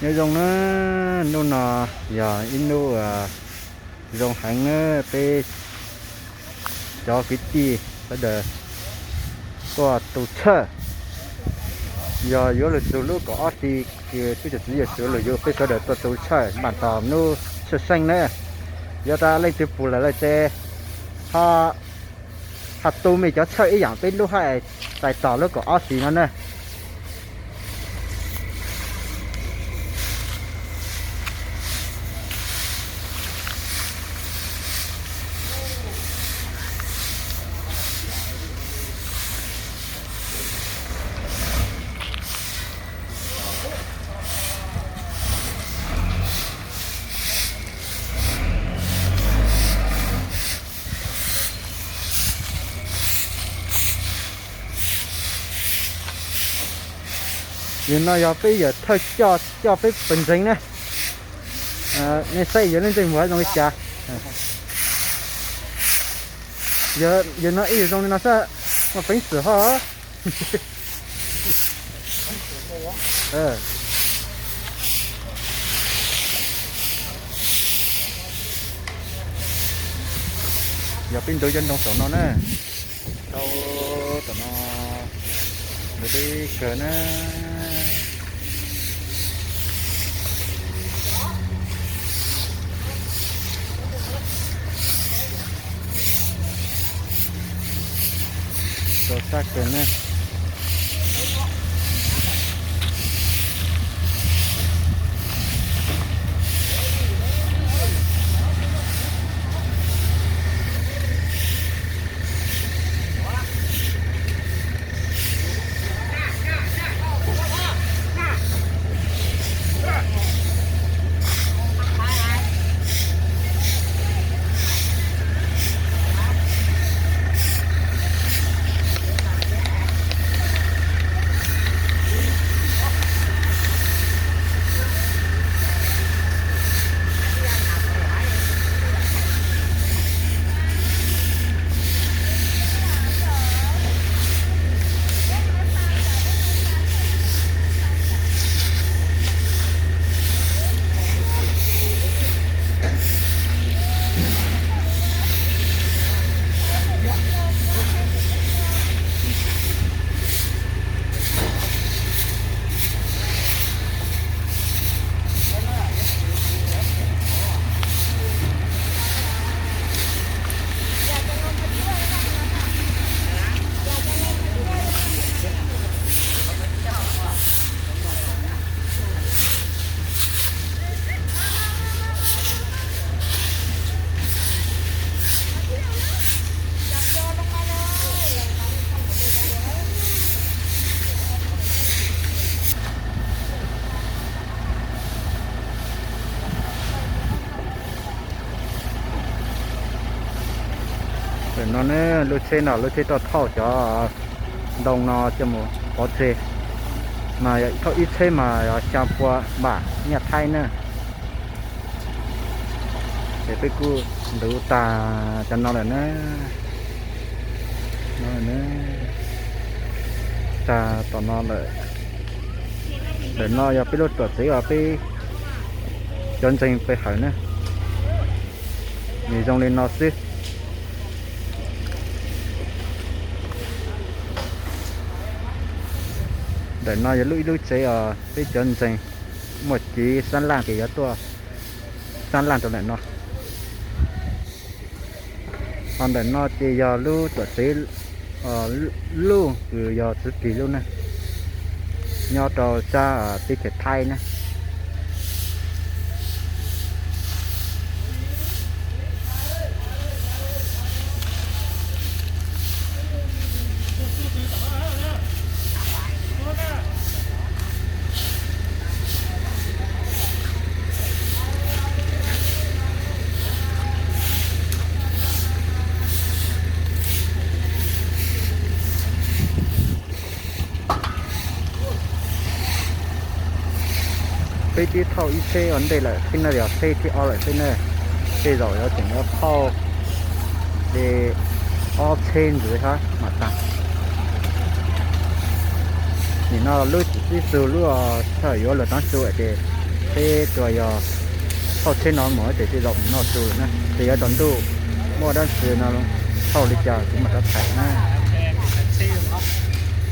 Nyob zoo na, hnub no yog ib hnub zoo heev na, peb cov kwv tij sawv daws tuaj tu tshawj. Yog yuav lug txug lub kaum ob hli kws tub ceev xwm yuav tsum lug yuav peb sawv daws tuaj tu tshawj npaaj tog hnub tshwj xeeb na. Yog tas leej twg pum lawm lawm ces ho tu mej cov tshawj ib yaam peb lub hab txais tog lub kaum ob hli no na. Yog no yog peb yawm thawj coj, coj peb pawg ntseeg na. Nej saib yog leej twg mus zoo li cas. Yog no ib yam zoo li no xwb, muaj peev xwm ho. Yog peb ntuv cov nroog tom no na, rau tom no ntuv peb kawg na. Rau sab kawg na. Tam no ne, lub tsheb no lub tsheb tuaj thauj cov ntoo no coj mus pov tseg, mas thauj ib tsheb mas xya pua npam nyiaj Thaib na. Ces peb kuj ntuv tag cov no lawm na. Tag tom no lawm. Ntawm no yog peb lub tuam tsev uas peb cov ntseeg pe hawm na. Nws zoo li no xwb. Ntawm no yog lub ib lub tsev os, peb cov ntseeg muaj kev xab laj ces yuav tuaj xab laj rau ntawm no. Ho ntawm no ces yog lub tuam tsev luj kws yog txiv plig lub na, nyob rau sab teb chaws Thaib na. Peb twb thauj ib tsheb ua ntej lawm xwb na, yog tsheb thib ob lawm xwb na. Tej zaum yuav tseem yuav thauj li ob tsheb ntxiv hab mam tag. Nim no lub txiv txib txug lub thawj yuav luag tav su ces Peb tsuas yog thauj tsheb no mus ces twb zaum mus noj su lawm na. Ces yav tom ntuj muaj dab tsi no thauj li cas kuv mam rov tham na.